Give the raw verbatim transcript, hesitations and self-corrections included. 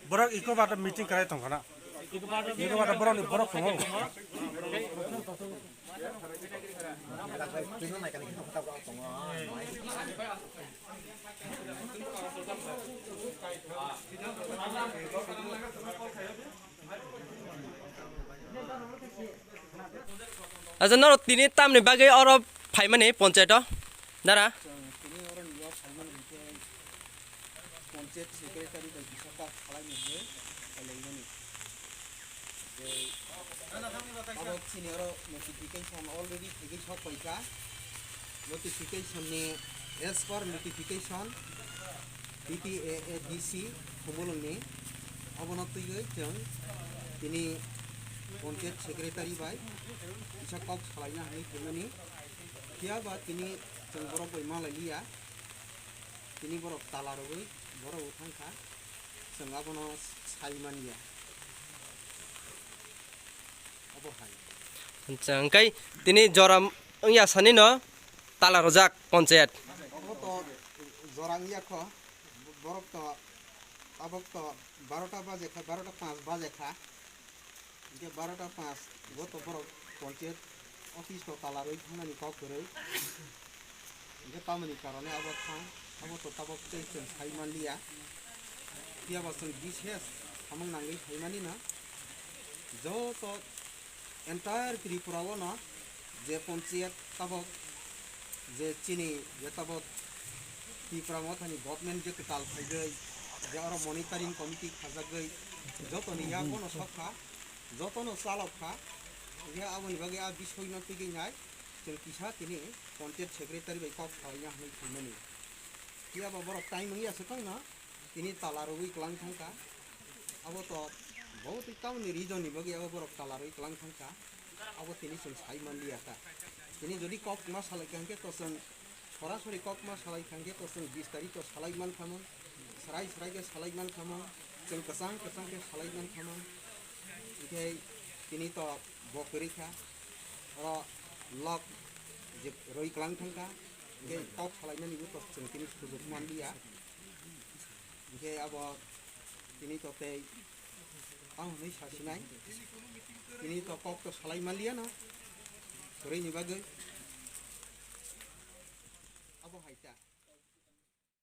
Borok iko bata meeting khlai tongkha na. Iko bata borok ni borok tongo. Acha norok tini tamni bagwi oro phaimani ponchaito dara? Chwng tini oro ni oro phaimani hinkhe ponchayat secretary bai kisa kok khlaimani hinwi phailaimani. Je abo chini oro notification already thwigwi sok paikha. Notification ni as per notification T T A A D C Khumulwng ni, abono twiwi chwng tini ponchayat secretary bai kisa kok salaina hinwi phimani. Phiya ba tini chwng borok bai malai liya, tini borok tala rwgwi borok bo thangkha, chwng abono sai manya. Obo hai. Acha, hwnkhe tini jora wngya sani no tala rwjak ponchayat. Obo to jora wngya kho, borok to, tabok to barota baje kha, barota panch baje kha. Hwnkhe barota panch go to borok ponchayat office to tala rwi thangnani kok kwrwi. Hwnkhe tamoni karone abo thang, abo to tabok tei chwng sai manliya. Phiya ba chwng bishes samung nangwi phaimani no. Joto entire Tripura o no je ponchayat tabok je chini je tabok Tipra Mothani government je kwtal khaigwi je oro monitoring committee khajagwi jotoni yago no sok kha, joto no chalok kha. Hwnkhe aboni bagwi a bisoi no twiwi nai chwng kisa tini ponchayat secretary bai kok salaina hinwi phaimani. Phiya ba borok time wngya swkang no. Tini tala rwgwi kwlang thangkha. Abo to bo twi tamoni reason ni bagwi abo borok tala rwgwi kwlang thangkha. Abo tini chwng sai manliya ta. Tini jodi kok ma salaikha hwnkhe to chwng sorasori kok ma salaikha hwnkhe to chwng bis tarikh to salai mankhamung. Srai srai khe salai mankhamung. Chwng kwchang kwchang khe salai mankhamung. Hwnkhe tini to bo kwrwi kha. Oro lok je rwi kwlang thangkha. Hwnkhe kok salainani bo to chwng tini sujuk manliya. Hwnkhe abo tini to tei tamo hwnwi sasinai. Tini to kok to salai manliya no. Kwrwini bagwi. Abo hai ta.